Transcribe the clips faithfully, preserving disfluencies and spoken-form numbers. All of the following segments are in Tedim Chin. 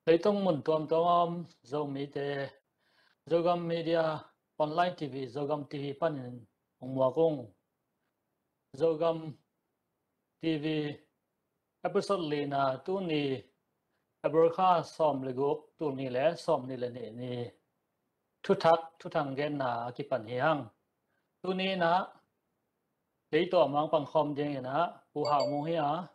Leitung mun tuamtuam a om Zomite, Zogam Media, Online T V, Zogam T V panin hong muak ung. Zogam T V episode lina, tuni April kha sawm le guk, tul nih le sawm nih le nih ni thuthak, thuthang genna a kipan hi hang. Tuni inah kei tawh a mangpang khawm dinginah Pu Hau Mung hi a,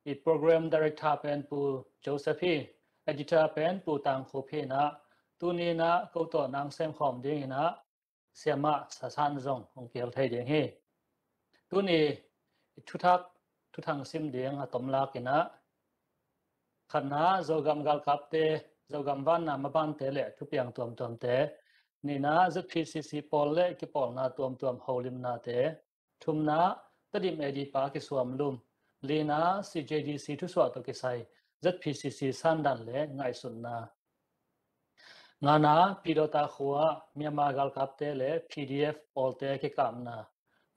i program director pen Pu Joseph hi, editor pen Pu Tang Khup hi inah, tuni inah ko tawh nang sem khawm dinginah Siamah Sasan zong hong kihel thei ding hi. Tuni i thuthak, thuthang sim ding a tomlak inah, khatna, Zogam galkapte, Zogam vanna mabante le thupiang tuamtuamte. Nihna, Z P C C pawl le kipawlna tuamtuam holimnate. Thumna, Tedim A D pa kisuam lum. Lina, C J D C thusuah tawh kisai Z P C C sandan le ngaihsutna. Ngana, Pidota khua Myanmar galkapte le P D F pawlte kikapna.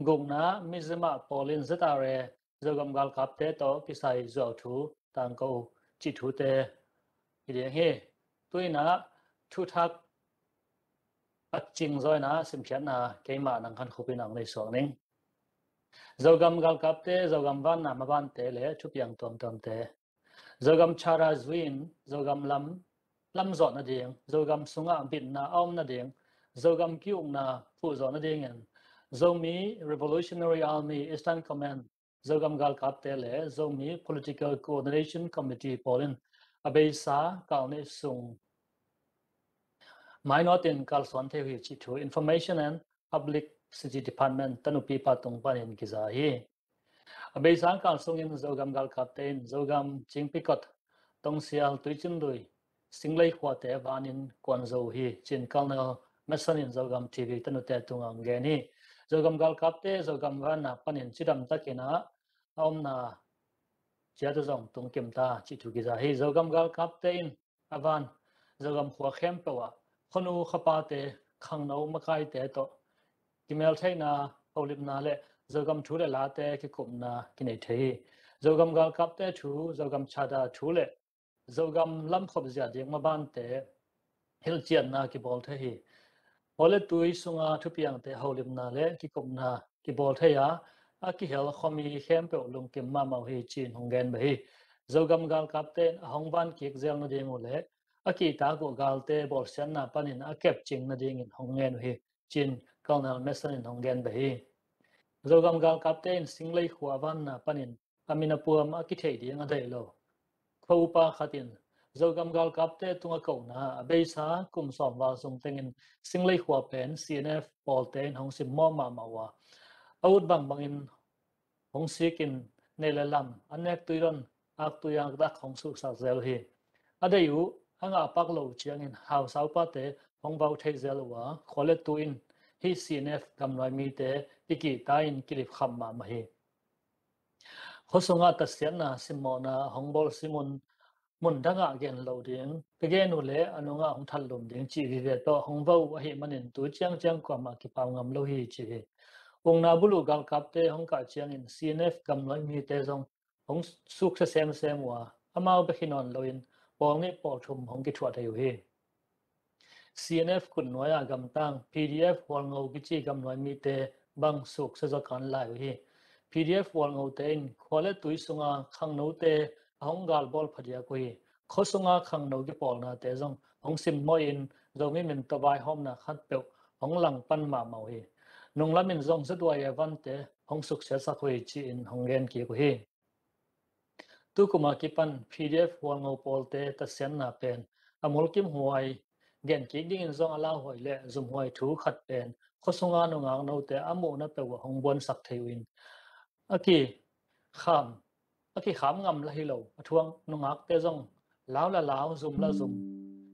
Gukna, Mizzima pawl in Z R A Zogam galkapte tawh kisai zuau thu tangko cih thute hi ding hi. Tuinah thuthak a cingzawina simkhiatna keimah Nang Khan Khup in ang nei suak ning. Zogam galkapte, Zogam vanna mabante le thupiang tuamtuamte. Zogam Charter zui-in Zogam lam, lam zawh nading, Zogam sungah bitna a om nading, Zogam ki-ukna phuh zawh nadingin Zomi Revolutionary Army Eastern Command Zogam galkapte le Zomi Political Coordination Committee pawl in a beisa kal nih sung mainawtin kalsuan thei uh hi cih thu Information and Publicity Department tanupi pa tung panin kiza hi. A beisa kal sungin Zogam galkapte in Zogam Cingpikot, Tongsial, Tuicinlui, Singlei khuate vanin kuan zo uh hi, ci-in Colonel Mason in Zogam T V tanute tungah gen hi. Zogam galkapte Zogam vanna panin cidam takinah a omna ciat uh zong tungkim ta cih thu kiza hi. Zogam galkapte in a van Zogam khua khempeuh ah khuanu khapate, khangno makaite tawh kimeltheihna, holimna le Zogam thu le late kikupna kinei thei hi. Zogam galkapte thu, Zogam Charter thu le Zogam lamkhop zia ding mabante hilhcianna kibawl thei hi. Haw le tui sunga thupiangte holimna le kikupna kibawl thei a, a kihel khuami khempeuh lungkim mahmah uh hi, ci-in hong gen beh hi. Zogam galkapte in a hong vankik zel nading uh le a kihtak uh galte bawlsiatna panin a kepcing nadingin hong ngen uh hi, ci-in Colonel Mason in hong gen beh hi. Zogam galkapte in Singlei khua vanna panin a min a puam a kitheih ding a deih lo khua upa khat in Zogam galkapte tungah kohna a beisa kum sawm val sung tengin Singlei khua pen C N F pawlte in hong simmawh mahmah uh a, a ut bangbangin hong sikin neih le lam, an nek tuidon, aktui akdak hong suksak zel uh hi. A deih uh a ngahpak lo uh ciangin hausa upate hong vau thei zel uh a, khua le tui in hih C N F gamnuai mite kikihta in kilipkham mahmah hi. Khua sungah tatsiatna simmawhna hong bawl simun mun dangah gen lo ding, ka gen uh le a nungah hong thatlum ding cih vive tawh hong vau ahih manin tu ciangciang kuamah kipau ngam lo hi, ci hi. Ukna buluh galkapte hong kah ciangin C N F gamnuai mite zong hong suksia semsem uh a, amau bek hi nawn loin pawl nih pawl thum hong kithuah thei uh hi. C N F kutnuai-ah gamtang P D F Hualngo kici gamnuai mite bang suksia zaw kan lai uh hi. P D F Hualngote in khua le tui sunga khangnote a hong galbawl phadiak uh hi. Khua sunga khangno kipawlnate zong hong simmawhin Zomi min tawh vaihawmna khatpeuh hong langpan mahmah uh hi. Nunglamin zong Z Y A vante hong suksiasak uh hi, ci-in hong gen kik uh hi. Tukuma kipan P D F Hualngo pawlte tatsiatna pen a mulkimhuai, genkik dingin zong a lauhuai le zumhuai thu khat pen khua sunga nungak note a muhna peuh uh hong buansak thei uh in a kikham, a kikham ngam la hi lo a thuak nungakte zong lau la lau, zum la zum,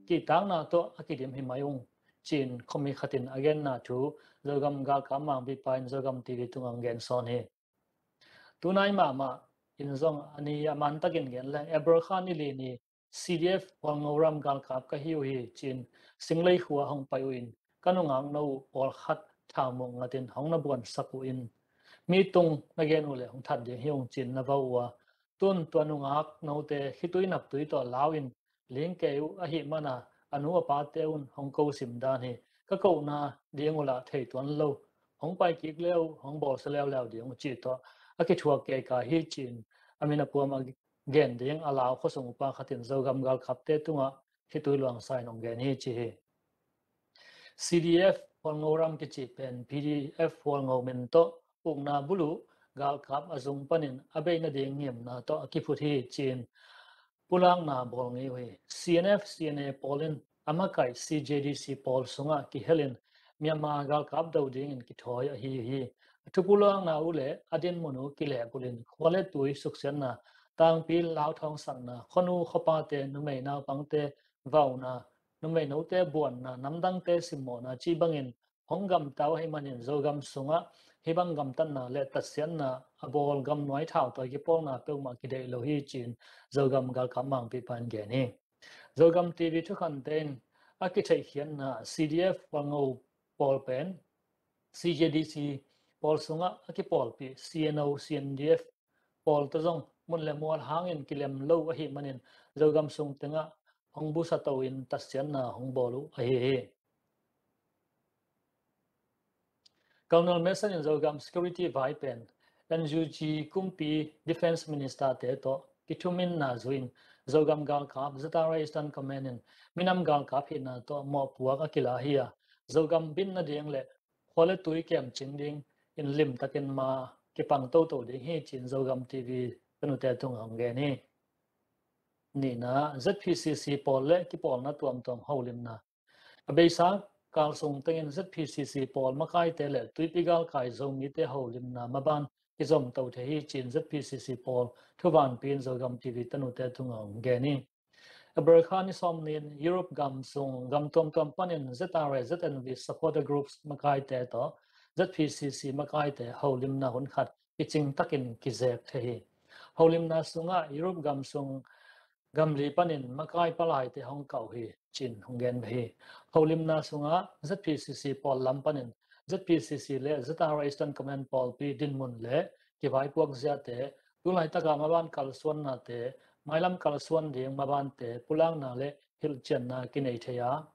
kihtakna tawh a kidim hi mai ung, ci-in khuami khat in a genna thu Zogam galkap mangbipa in Zogam T V tungah hong gen sawn hi. Tunai mahmah in zong a ni a mantakin gen leng April kha ni li ni C D F Hualngo ram galkap ka hi uh hi, ci-in Singlei khua hong pai uh in ka nungak no uh pawlkhat thaumuk ngatin hong na buansak uh in mi tung na gen uh le hong that ding hi ung, ci-in na vau uh a, tun tua nungak note khitui naptui tawh lau in ling kei uh ahih mana a nu a pate un hong ko sim dan hi. Ka kohna ding uh lah thei tuan lo, hong pai kik le uh hong bawlsia leuleu ding uh ci tawh a kithuak kei ka hi ci-in a min a puam a gen ding a lau khuasung upa khat in Zogam galkapte tungah khitui luangsa in hong gen hi ci hi. C D F Hualngo ram kici pen P D F Hualngo min tawh ukna buluh galkap a zung panin a bei nading ngimna tawh a kiphut hi ci-in pulakna bawl ngei uh hi. C N F, C N A pawl in a makaih C J D C pawl sungah kihelin Myanmar galkap do dingin kithawi ahi hi. A thupulakna uh le a dinmun uh kilehbulhin khua le tui suksiatna, tangpi lauthawng sakna, khuanu khuapate, numei naupangte vauna, numei note buanna, namdangte simmawhna cih bangin hong gamta uh ahih manin Zogam sungah hih bang gamtatna le tatsiatna a bawl gamnuai thautawi kipawlna peuhmah kideih lo hi ci-in Zogam galkap mangpipa in gen hi. Zogam T V thukhante in a kitheihkhiatna C D F Hualngo pawl pen C J D C pawl sungah a kipawlpih C N O, C N D F pawl tawh zong mun le mual hangin kilem lo ahih manin Zogam sung tengah hong busa to in tatsiatna hong bawl uh ahi hi. Colonel Mason in Zogam security vai pen N U G kumpi defense minister te tawh kithuminna zui-in Zogam galkap Z R A Eastern Command in minam galkap hihna tawh mawhpuak a kila hi a, Zogam bin nading le khua le tui kemcing ding in limtakin ma kipang toto ding hi ci-in Zogam T V ka nute tungah hong gen hi. Nihna, Z P C C pawl le kipawlna tuamtuam holimna. A beisa kalsung tengin Z P C C pawl makaite le tuipi galkai Zomite holimna maban kizom to thei hi ci-in Z P C C pawl thuvanpi in Zogam T V tanute tungah hong gen hi. April kha ni sawm ni-in Europe gam sung gam tuamtuam panin Z R A, Z N V supporter groups makaite tawh Z P C C makaite holimna hun khat kicing takin kizek thei hi. Holimna sungah Europe gam sung gam li panin makai palaite hong kah uh hi ci-in hong gen beh hi. Holimna sungah Z P C C pawl lam panin Z P C C le Z R A Eastern Command pawlpi dinmun le kivaipuak ziate, tu laitaka maban kalsuannate, mailam kalsuan ding mabante pulakna le hilhcianna kinei thei a,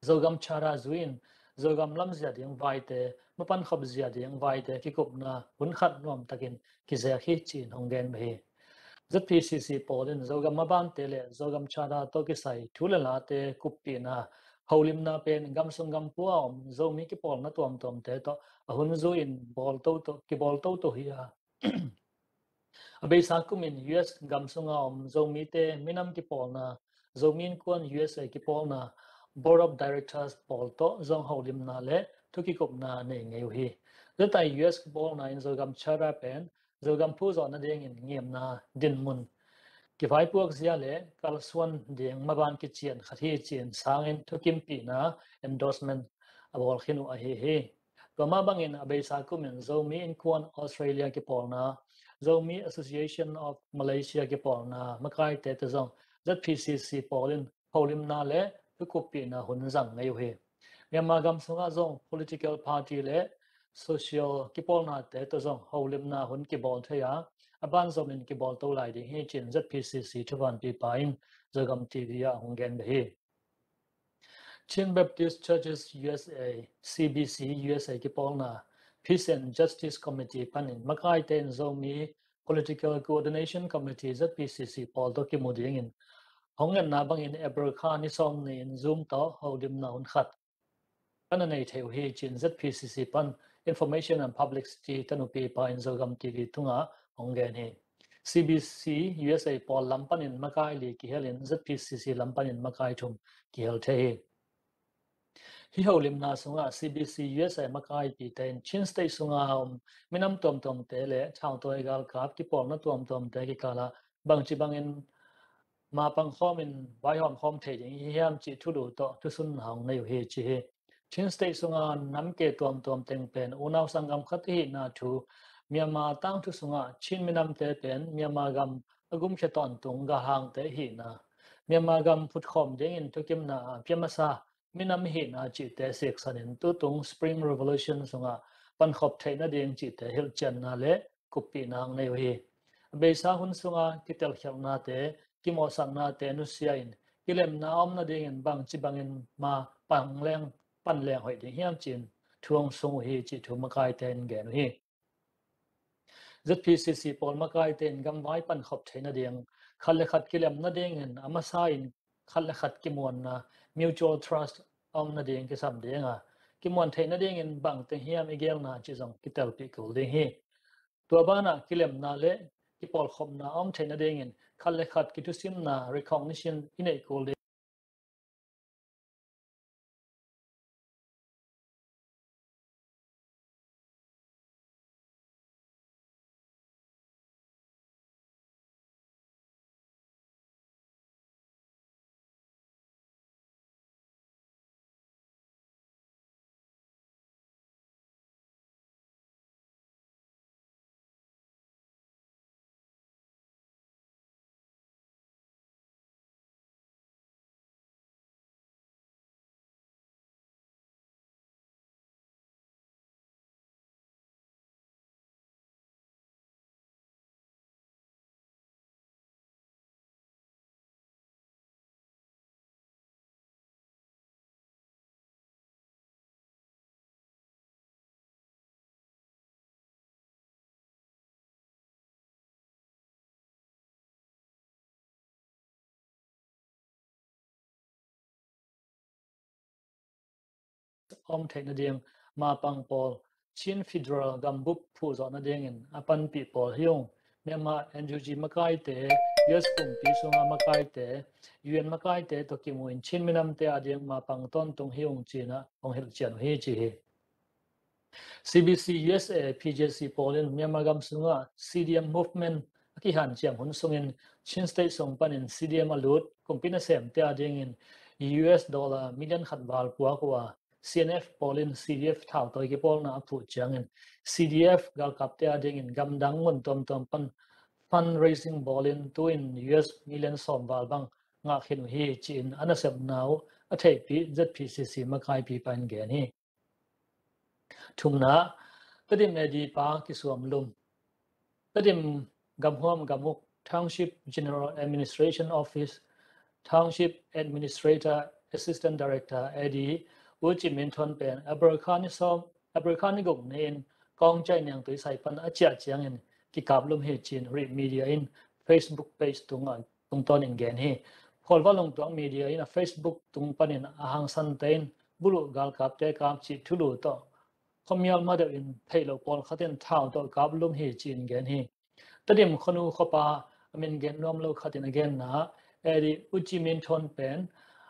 Zogam Charter zui-in Zogam lamzia ding vaite, mapankhop zia ding vaite kikupna hun khat nuamtakin kizek hi ci-in hong gen beh hi. Z P C C pawl in Zogam mabante le Zogam Charter tawh kisai thu le late kuppihna holimna pen gamsung gampua a om Zomi kipawlna tuamtuamte tawh a hun zui-in bawl toto, kibawl toto hi a, a beisa kumin U S gam sunga om Zomite minam kipawlna, Zomi Innkuan U S A kipawlna, Board of Directors pawl tawh zong holimna le thukikupna nei ngei uh hi. Zetai U S kipawlna in Zogam Charter pen Zogam phu zawh nadingin ngimna dinmun, kivaipuak zia le kalsuan ding maban kician khat hi ci-in sangin thukimpihna, endorsement, a bawl khin uh ahi hi. Tua mah bangin a beisa kumin Zomi Innkuan Australia kipawlna, Zomi Association of Malaysia kipawlna makaite tawh zong Z P C C pawl in holimna le thukuppihna hun zang ngei uh hi. Myanmar gam sungah zong political party le social kipawlnate tawh zong holimna hun kibawl thei a, a banzomin kibawl to lai ding hi ci-in Z P C C thuvanpipa in Zogam T V ah hong gen beh hi. Chin Baptist Churches U S A, C B C U S A kipawlna Peace and Justice Committee panin makaite in Zomi Political Coordination Committee, Z P C C pawl tawh kimu dingin hong ngetna bangin April kha ni sawm ni-in Zoom tawh holimna hun khat pan a nei thei uh hi ci-in Z P C C pan Information and Publicity tanupipa in Zogam T V tungah hong gen hi. C B C U S A pawl lam panin makai li kihelin Z P C C lam panin makai thum kihel thei hi. Hih holimna sungah C B C U S A makaipite in Chin State sunga om minam tuamtuamte le thautawi galkap kipawlna tuamtuamte kikalah bangci bangin ma pangkhawmin vaihawm khawm thei ding hi hiam cih thulu tawh thusunna hong nei uh hi ci hi. Chin State sunga nam ke tuamtuam teng pen unau sanggam khat ihihna thu, Myanmar tangthu sungah Chin minamte pen Myanmar gam a gumkhia tawntung galhangte ihihna, Myanmar gam phutkhawm dingin thukimna a pia masa minam ihihna cihte siksanin tutung Spring Revolution sungah pankhop theih nading cihte hilhcianna le kuppihna hong nei uh hi. A beisa hun sunga kitelkhialhnate, kimawhsaknate nusia in kilemna a om nadingin bangci bangin ma pan leng, pan leng hoih ding hiam ci-in thu hong sung uh hi cih thu makaite in gen uh hi. Z P C C pawl makaite in gamvai pankhop theih nading, khat le khat kilem nadingin a masa in khat le khat kimuanna, mutual trust, a om nading kisam ding a, kimuan theih nadingin bangteng hiam i gelna cih zong kitelpih kul ding hi. Tua banah kilemna le kipawlkhopna a om theih nadingin khat le khat kithusimna, recognition, i neih kul ding. Om theih nading mapang pawl Chin Federal gambup phuhzawh nadingin a panpih pawl hi ung. Myanmar N U G makaite, U S kumpi sunga makaite, U N makaite tawh kimu in Chin minamte ading mapang tawntung hi ung ci-in ah hong hilhcian uh hi ci hi. C B C U S A P J C pawl in Myanmar gam sungah C D M movement a kihanciam hun sungin Chin State sung panin C D M a lut kumpi nasemte adingin U S dollar million khat val puak uh a, C N F pawl in C D F thautawi kipawlna a phuh ciangin C D F galkapte adingin gamdang mun tuamtuam pan fundraising bawlin tu-in U S million sawm val bang ngah khin uh hi ci-in a nasepna uh a theihpih Z P C C makaipipa in gen hi. Thumna, Tedim A D pa kisuam lum. Tedim gamhuam gamuk Township General Administration Office, Township Administrator, Assistant Director A D U Cin Min Thon pen April kha ni sawm, April kha ni guk ni-in Kawngcai niangtui sai pan a ciah ciangin kikap lum hi ci-in Rih Media in Facebook page tungah tungtawnin gen hi. Phualva Lungtuang Media in a Facebook tung panin a hangsan tein buluh galkapte kap cih thulu tawh khuamial ma deuh in theih loh pawlkhat in thau tawh kap lum hi ci-in gen hi. Tedim khuanu khuapa a min gen nuam lo khat in a genna ah A D U Cin Min Thon pen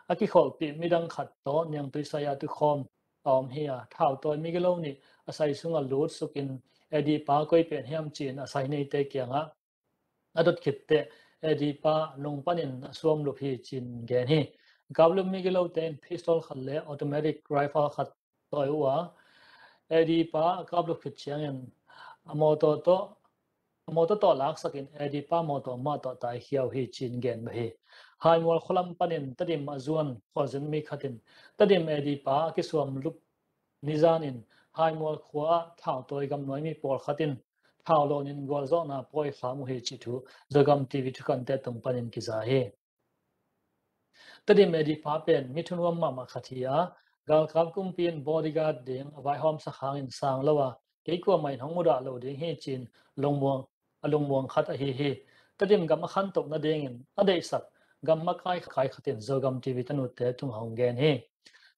a kikholhpih midang khat tawh niangtui sai-a tukhawm a om hi a, thautawi migilo nih a sai sungah lut sukin A D pa koi pen hiam ci-in a sai neite kiangah a dot khit teh A D pa lung panin a suam lup hi ci-in gen hi. Kap lum migilote in pistol khat le automatic rifle khat tawi uh a, A D pa a kap lup khit ciangin a mawtaw tawh, a mawtaw tawh laksakin A D pa mawtaw mah tawh taikhia uh hi ci-in gen beh hi. Haimual khualam panin Tedim a zuan khualzin mi khat in Tedim A D pa a kisuam lup nizan in Haimual khua ah thautawi gamnuai mi pawlkhat in thau lawnin gualzawhna pawi kham uh hi cih thu Zogam T V thukante tung panin kiza hi. Tedim A D pa pen mi thunuam mahmah khat hi a, galkap kumpi in bodyguard ding a vaihawmsak hangin sang lo a, kei kuamah in hong mudah lo ding hi ci-in lungmuang, a lungmuang khat ahi hi. Tedim gam a khantoh nadingin a deihsak gam makai khat in Zogam T V tanute tungah hong gen hi.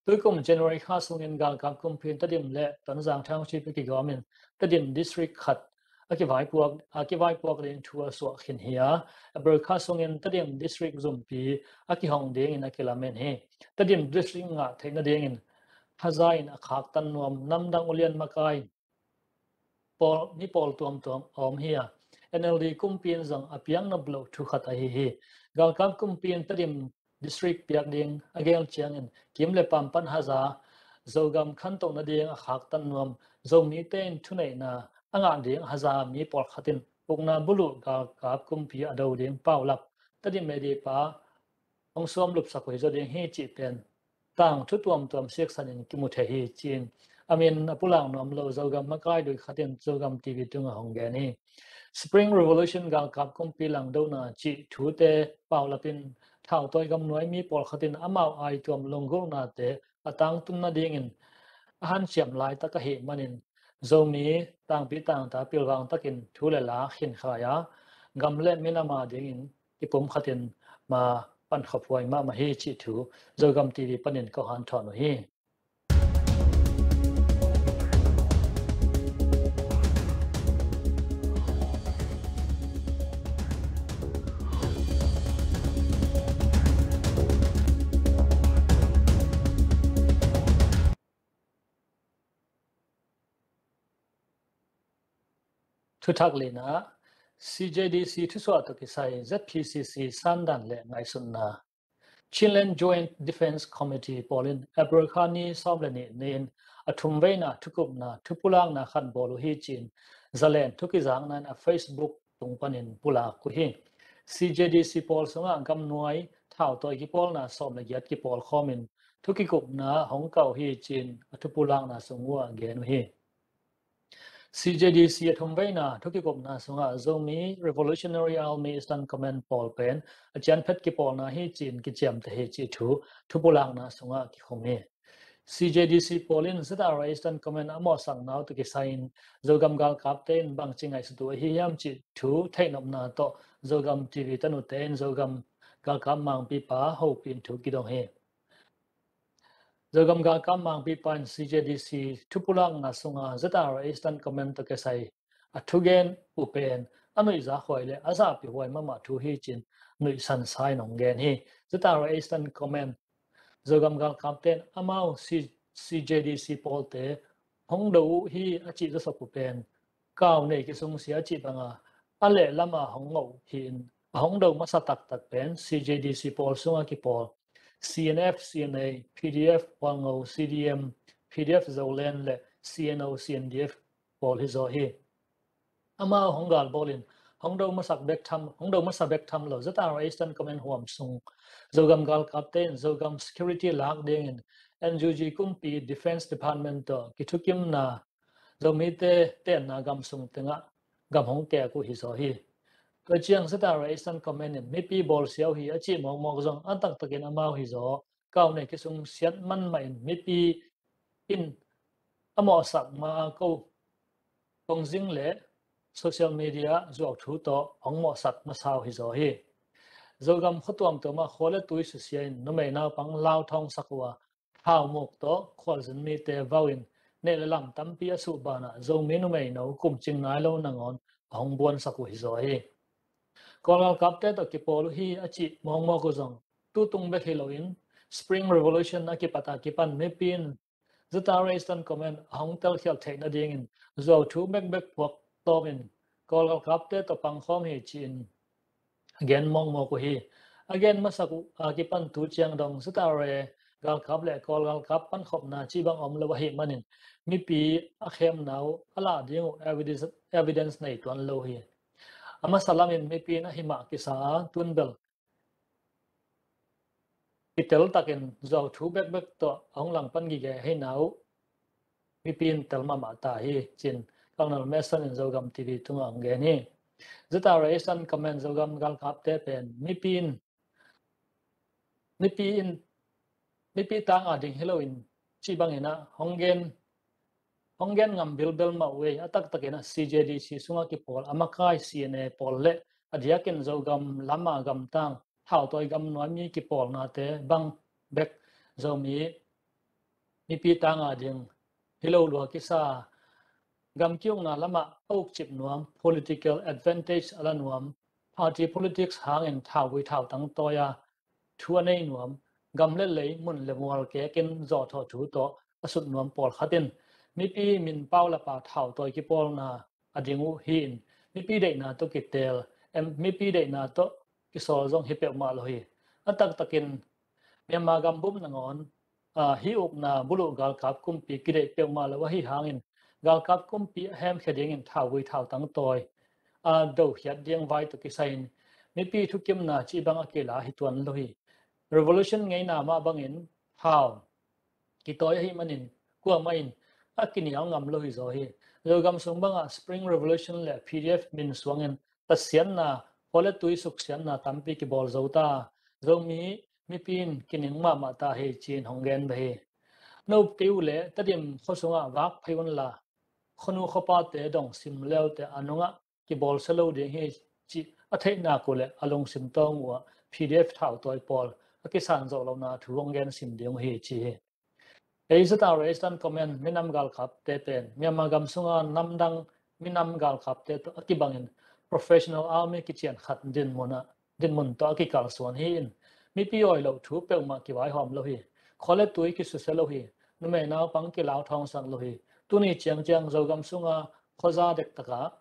Tuikum January kha sungin galkap kumpi in Tedim le Tonzang Township a kigawmin Tedim District khat a kivaipuak, a kivaipuak ding thu a suah khin hi a, April kha sungin Tedim District zumpi a kihong dingin a kilamen hi. Tedim District ngah theih nadingin haza in a khaktan nuam namdang ulian makai pawl, mi pawl tuamtuam a om hi a, N L D kumpi in zong a piang nop loh thu khat ahi hi. Galkap kumpi in Tedim District piak ding a gel ciangin kim le pam pan haza Zogam khantoh nading a khaktan nuam Zomite in thuneihna a ngah ding haza mi pawlkhat in ukna buluh galkap kumpi a do ding paulap Tedim A D pa hong suam lupsak uh hi zaw ding hi cih pen tangthu tuamtuam siksanin kimu thei hi ci-in a min a pulak nuam lo Zogam makai dui khat in Zogam T V tungah hong gen hi. Spring Revolution galkap kumpi langdona cih thute paulapin thautawi gamnuai mi pawlkhat in amau aituam lunggulhnate a tangtun nadingin a hanciam laitak ahih manin Zomi tangpi tangta pilvang takin thu le la khinkhai a gam le minam adingin kipumkhatin ma pankhop huai mahmah hi cih thu Zogam T V panin ka hanthawn uh hi. Thuthak lina, C J D C thusuah tawh kisai Z P C C sandan le ngaihsutna. Chinland Joint Defence Committee pawl in April kha ni sawm le nih ni-in a thumveina thukupna thupulakna khat bawl uh hi ci-in zalen thukizakna in a Facebook tung panin pulak uh hi. C J D C pawl sungah gamnuai thautawi kipawlna sawm le giat kipawlkhawmin thukikupna hong kah uh hi ci-in a thupulakna sung uh ah gen uh hi. C J D C a thumveina thukikupna sungah Zomi Revolutionary Army Eastern Command pawl pen a cianphet kipawlna hi ci-in kiciamteh hi cih thu thupulakna sungah kikhum hi. C J D C pawl in Z R A Eastern Command a mawhsakna uh tawh kisai-in Zogam galkapte in bangci ngaihsut uh ahi hiam cih thu theihnopna tawh Zogam T V tanute in Zogam galkap mangpipa hopih in thu kidong hi. Zogam galkap mangpipa in C J D C thupulakna sungah Z R A Eastern Command tawh kisai a thugen uh pen a nuihzak huai le a zahpih huai mahmah thu hi ci-in nuihsan sa-in hong gen hi. Z R A Eastern Command Zogam galkapte in amau C-, C J D C pawlte hong do uh hi a cih zawsop uh pen kau nei kisungsia cih banga a lehlam a hong ngah uh hi-in a hong do masa taktak pen C J D C pawl sungah kipawl C N F, C N A, P D F Hualngo, C D M, P D F Zoland le C N O, C N D F pawl hi zaw hi. Amau hong galbawl in hong do masak bek tham, hong do masa bek tham lo Z R A Eastern Command huam sung Zogam galkapte in Zogam security lak dingin N U G kumpi Defence Department tawh kithukimna Zomite tenna gam sung tengah gam hong keek uh hi zaw hi. Tua ciang Z R A Eastern Command in mipi bawlsia uh hi a cih mawkmawk zong a taktakin amau hi zaw. Kau nei kisungsiat manmah in mipi in a mawhsak ma a ko kongzing le social media zuauthu tawh hong mawhsak masa uh hi zaw hi. Zogam khuatuamtuam ah khua le tui susia in numei naupang lauthawngsak uh a thaumuk tawh khualzin mite vau in neh le lam tampi a suh banah Zomi numeino kumcing nai lo nangawn a hong buansak uh hi zaw hi. Kawl galkapte tawh kipawl uh hi a cih mawkmawk uh zong tutung bek hi loin Spring Revolution a kipat a kipan mipi in Z R A Eastern Command a hong telkhialh theih nadingin zuauthu bekbek phuak tawmin Kawl galkapte tawh pangkhawm hi ci-in a gen mawkmawk uh hi. A gen masak uh a kipan tu ciang dong Z R A galkap le Kawl galkap pankhopna cih bang om lo ahih manin mipi a khemna uh a lah ding uh evidence, evidence nei tuan lo hi. A masa lamin mipi in ahi mah kisa a tunbel kitel takin zuauthu bekbek tawh a hong langpan gige ahihna uh mipi in tel mahmah ta hi ci-in Colonel Mason in Zogam T V tungah hong gen hi. Z R A Eastern Command Zogam galkapte pen mipi in mipi in mipi tang a ding hi loin cih bangin ah hong gen hong gen ngam bilbel mah uh ei. A taktakin ah C J D C sungah kipawl a makai C N A pawl le a diakin Zogam lama gamtang thautawi gamnuai mi kipawlnate bang bek Zomi mipi tang a ding hi lo lua kisa gam kiukna lamah a ukcip nuam, political advantage a la nuam, party politics hangin thauvui thautang tawi a thu a nei nuam, gam le lei mun le mual kekin zawhthawh thu tawh a sut nuam pawlkhat in mipi min pau lapa thautawi kipawlna a ding uh hi-in mipi deihna tawh kitel, em, mipi deihna tawh kisawl zong hi peuhmah lo hi. A taktakin Myanmar gam bup nangawn, aa, hih ukna buluh galkap kumpi kideih peuhmah lo ahi hangin galkap kumpi a hemkhia dingin thauvui thautang tawi a dokhiat ding vai tawh kisai-in mipi thukimna cih bang a kila hi tuan lo hi. Revolution ngeina mah bangin thau kitawi ahih manin kuamah in a kinial ngam lo hi zaw hi. Zogam sung bangah Spring Revolution le P D F min suangin tatsiatna, khua le tui suksiatna tampi kibawl zo ta. Zomi mipi in kining mahmah ta hi ci-in hong gen beh hi. Nop kei uh leh Tedim khua sungah vak phei unla, khuanu khuapate dong sim leute a nungah kibawl sia lo ding hi cih a theih nak uh leh a lungsim tawng uhah P D F thautawi pawl a kisan zawh lohna thu hong gen sim ding uh hi ci hi. Ei Z R A Eastern Command minam galkapte pen Myanmar gam sunga namdang minam galkapte tawh a kibangin professional army kician khat dinmun ah, dinmun tawh a kikalsuan hi-in, mipi awi loh thu peuhmah kivaihawm lo hi. Khua le tui kisusia lo hi. Numei naupang kilau thawngsak lo hi. Tuni ciangciang Zogam sunga khuaza dektakah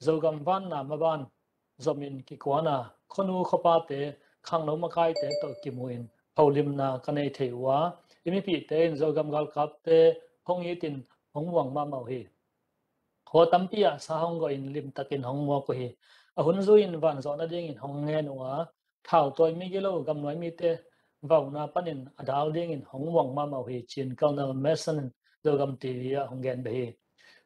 Zogam vanna maban zomin kikuana, khuanu khuapate, khangno makaite tawh kimu-in holimna ka nei thei uh a, i mipihte in Zogam galkapte hong itin hong muang mahmah uh hi. Khua tampi ah sa hong gawhin limtakin hong muak uh hi. A hun zui-in vanzawh nadingin hong ngen uh a, thautawi migilo gamnuai mite vauna panin a dal dingin hong muang mahmah uh hi ci-in Colonel Mason in Zogam T V ah hong gen beh hi.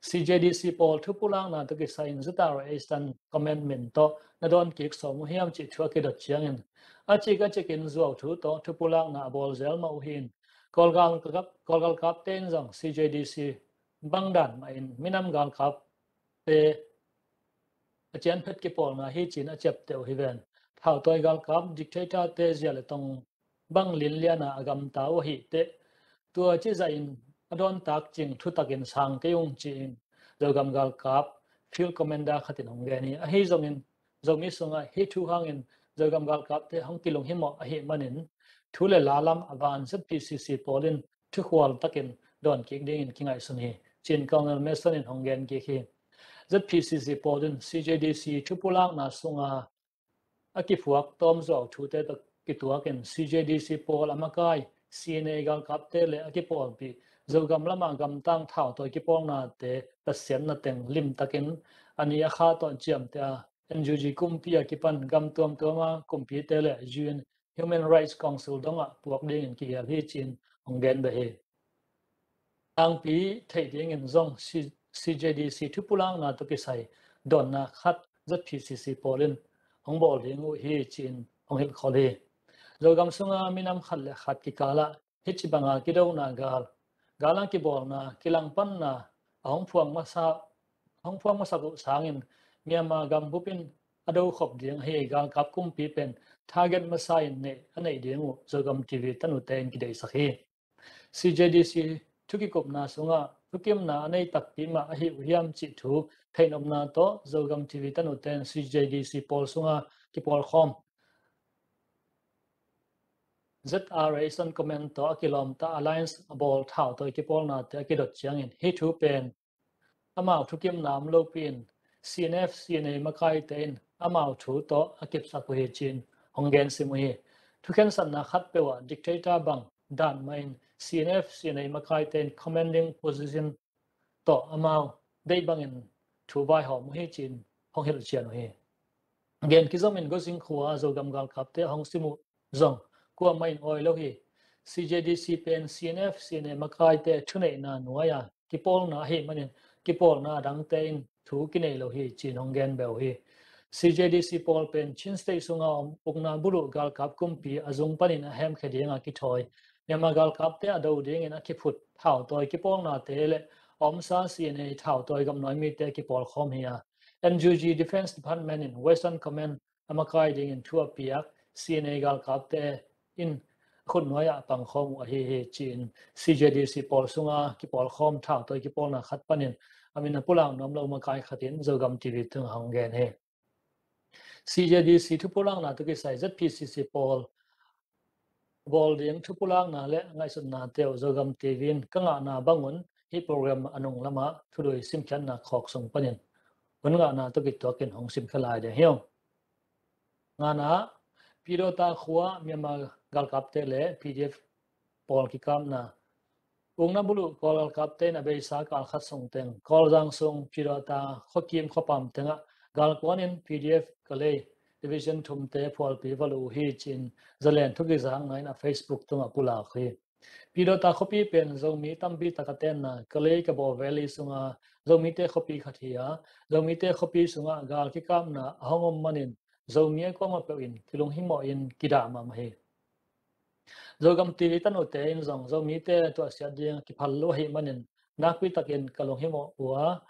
C J D C pawl thupulakna tawh kisai-in Z R A Eastern Command min tawh na dawn kik sawm uh hiam cih thu a kidot ciangin, a cik a cikin zuau thu tawh thupulakna a bawl zel mah uh hi-in, Kawl galkap, Kawl galkapte in zong C J D C bang dan mahin minam galkapte a cianphet kipawlna hi ci-in a ciapteh uh hi ven. Thautawi galkap dictatorte zia le tong bang linliana a gamta uh ahih teh, tua ci zahin a dawntak cing thutakin sang kei ung ci-in Zogam galkap field commander khatin hong gen hi. Ahi zongin Zomi sungah hih thu hangin Zogam galkapte hong kilunghimawh ahih manin thu le la lam a van Z P C C pawl in thukhual takin dawn kik dingin kingaihsun hi ci-in Colonel Mason in hong gen kik hi. Z P C C pawl in C J D C thupulakna sunga a kiphuak tawm zuau thute tawh kituakin C J D C pawl a makai C N A galkapte le a kipawlpih Zogam lama gamtang thautawi kipawlnate tatsiatna teng limtakin a ni a kha tawh ciamteh a, N U G kumpi a kipan gam tuamtuama kumpite le U N Human Rights Council dongah puak dingin kihial hi ci-in hong gen beh hi. Tangpi theih dingin zong C-, C J D C thupulakna tawh kisai dawnna khat Z P C C pawl in hong bawl ding uh hi ci-in hong hilhkhol hi. Zogam sunga minam khat le khat kikalah hih ci banga kidona gal, gala kibawlna, kilangpanna a hong phuang masa, hong phuang masak uh sangin Myanmar gambup in a do khop ding ahi galkap kumpi pen target masa in neih, a neih ding uh Zogam T V tanute in kideihsak hi. C J D C thukikupna sungah thukimna a nei takpi mah ahi uh hiam cih thu theihnopna tawh Zogam T V tanute in C J D C pawl sunga kipawlkhawm Z R A Eastern Command tawh a kilawmta alliance a bawl thautawi kipawlnate a kidot ciangin hih thu pen amau thukimna om lopi-in C N F, C N A makaite in amau thu tawh a kipsak uh hi ci-in hong gen sim uh hi. Thukhensatna khat peuh ah dictator bang dan mahin C N F, C N A makaite in commanding position tawh amau deih bangin thu vaihawm uh hi ci-in hong hilhcian uh hi. Gen kizomin Gozing khua Zogam galkapte hong sim uh zong kuamah in awi lo hi. C J D C pen C N F, C N A makaite thuneihna nuai-a kipawlna ahih manin kipawlna dangte in thu kinei lo hi ci-in hong gen beh uh hi. C J D C pawl pen Chin State sunga om ukna buluh galkap kumpi a zung panin a hemkhia dinga kithawi Myanmar galkapte a do dingin a kiphut thautawi kipawlnate le a omsa C N A thautawi gamnuai mite kipawlkhawm hi a, N U G Defence Department in Western Command a makai dingin thu a piak C N A galkapte in a khut nuai-ah a pangkhawm uh ahi hi ci-in C J D C pawl sunga kipawlkhawm thautawi kipawlna khat panin a min a pulak nuam lo makai khatin Zogam T V tungah hong gen hi. C J D C thupulakna tawh kisai Z P C C pawl bawl ding thupulakna le ngaihsutnate uh Zogam T V in ka ngahna bangun hih program a nung lamah thudui simkhiatna khawk sung panin hun ngahna tawh kituakin hong simkhia lai ding hi ung. Ngana, Pidota khua Myanmar galkapte le P D F pawl kikapna. Ukna buluh Kawl galkapte in a beisa kal khat sung teng Kawlzang sung Pidota khuakim khuapam tengah galkuan in P D F Kalay Division thumte phualpi va luh uh hi ci-in Zalen thukizakna in a Facebook tungah pulak hi. Pidawta khuapi pen Zomi tampi tak a tenna Kalay Kabaw Valley sunga Zomite khuapi khat hi a, Zomite khuapi sungah gal kikapna a hong om manin Zomi a kuamah peuh in kilunghimawh in kidah mahmah hi. Zogam T V tanute in zong Zomite tuahsiat ding kiphal lo ahih manin nakpi takin ka lunghimawh uh a,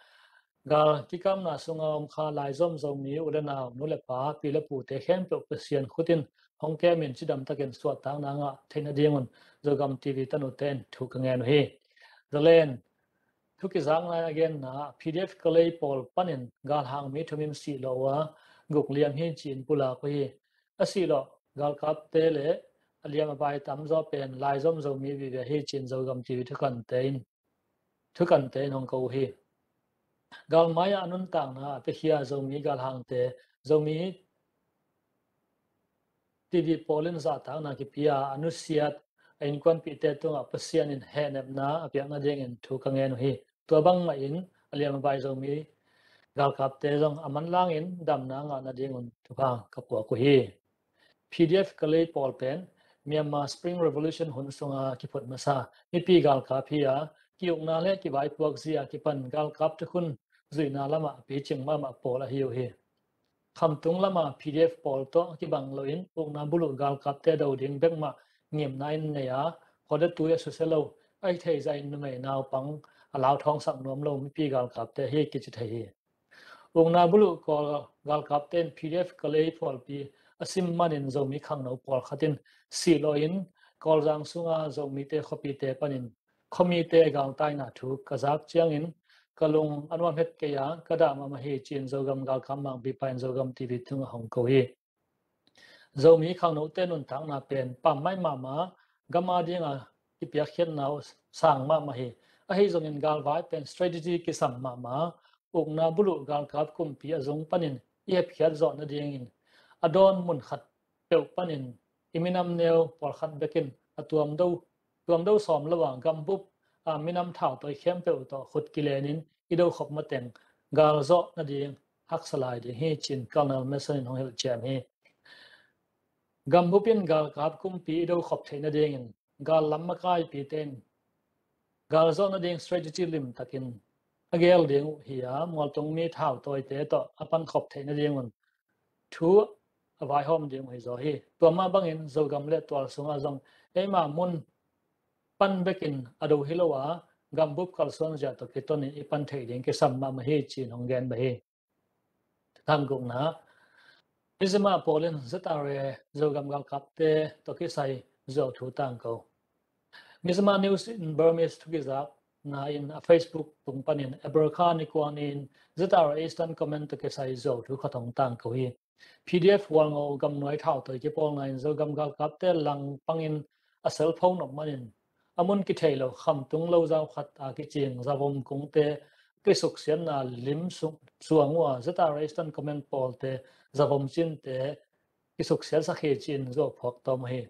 gal kikapna sunga om kha laizom Zomi u le nau, nu le pa, pi le pute khempeuh Pasian khut in hong kemin cidam takin suahtakna ngah theih nadingun Zogam T V tanute in thu ka ngen uh hi. Zalen thu kizakna a genna ah P D F Kalay pawl panin galhang mi thum in sih lawh uh a, guk liam hi ci-in pulak uh hi. A sih lawh galkapte le a liam a bai tamzaw pen laizom Zomi vive hi ci-in Zogam T V thukante in thukante in hong ko uh hi. Galmai ah a nuntakna a piakhia Zomi galhangte Zomi T V pawl in zahtakna kipia a nusiat a innkuanpihte tungah Pasian in hehnepna a piak nadingin thu ka ngen uh hi. Tua bang mahin a liam a bai Zomi galkapte zong a manlangin damna ngah nadingun thupha ka puak uh hi. P D F Kalay pawl pen Myanmar Spring Revolution hun sunga kiphut masa mipi galkap hi a, kiukna le kivaipuak zia kipan galkap thukhun zuihna lamah picing mahmah pawl ahi uh hi. Khamtung lama P D F pawl tawh kibang loin ukna buluh galkapte do ding bekmah ngimna in nei a, khuate tui a susia lo, a hi thei zahin numei naupang a lauthawngsak nuam lo mipi galkapte hi kici thei hi. Ukna buluh Kawl galkapte in P D F Kalay phualpi a sim manin Zomi khangno pawlkhat in sih lawhin Kawlzang sunga Zomite khuapite panin khuamite galtaina thu ka zak ciangin ka lung a nuam het kei a, ka dah mahmah hi ci-in Zogam galkap mangpipa in Zogam T V tungah hong ko hi. Zomi khangnote nuntakna pen pammaih mahmah, gam a dinga kipiakkhiatna uh sang mahmah hi. Ahi zongin galvai pen strategy kisam mahmah, ukna buluh galkap kumpi a zung panin i hepkhiat zawh nadingin a dawn mun khat peuh panin i minam neu pawlkhat bekin a tuamdo tuamdo sawm lo a gambup a minam thautawi khempeuh tawh khut kilenin i do khop mateng gal zawh nading haksa lai ding hi ci-in Colonel Mason in hong hilhciam hi. Gambup in galkap kumpi i do khop theih nadingin gal lam makaipite in gal zawh nading strategy limtakin a gel ding uh hi a, mualtung mi thautawite tawh a pan khop theih nadingun thu a vaihawm ding uh hi zaw hi. Tua mah bangin Zogam le tual sungah zong eima mun pan bekin a do hi lo a, gambup kalsuan zia tawh kitonin i pan theih ding kisam mahmah hi ci-in hong gen beh hi. Tangkukna, Mizzima pawl in Z R A Zogam galkapte tawh kisai zuau thu tangko. Mizzima News in Burmese thukizakna in a Facebook tung panin April kha ni kua ni-in Z R A Eastern Command tawh kisai zuau thu khat hong tangko hi. P D F Hualngo gamnuai thautawi kipawlna in Zogam galkapte langpangin a selpho nop manin a mun kithei lo khamtung lozau khat a kicing zavom kungte kisuksiatna lim suang uh a, Z R A Eastern Command pawlte zavom cinte kisuksiatsak hi ci-in zuau phuak tawm uh hi.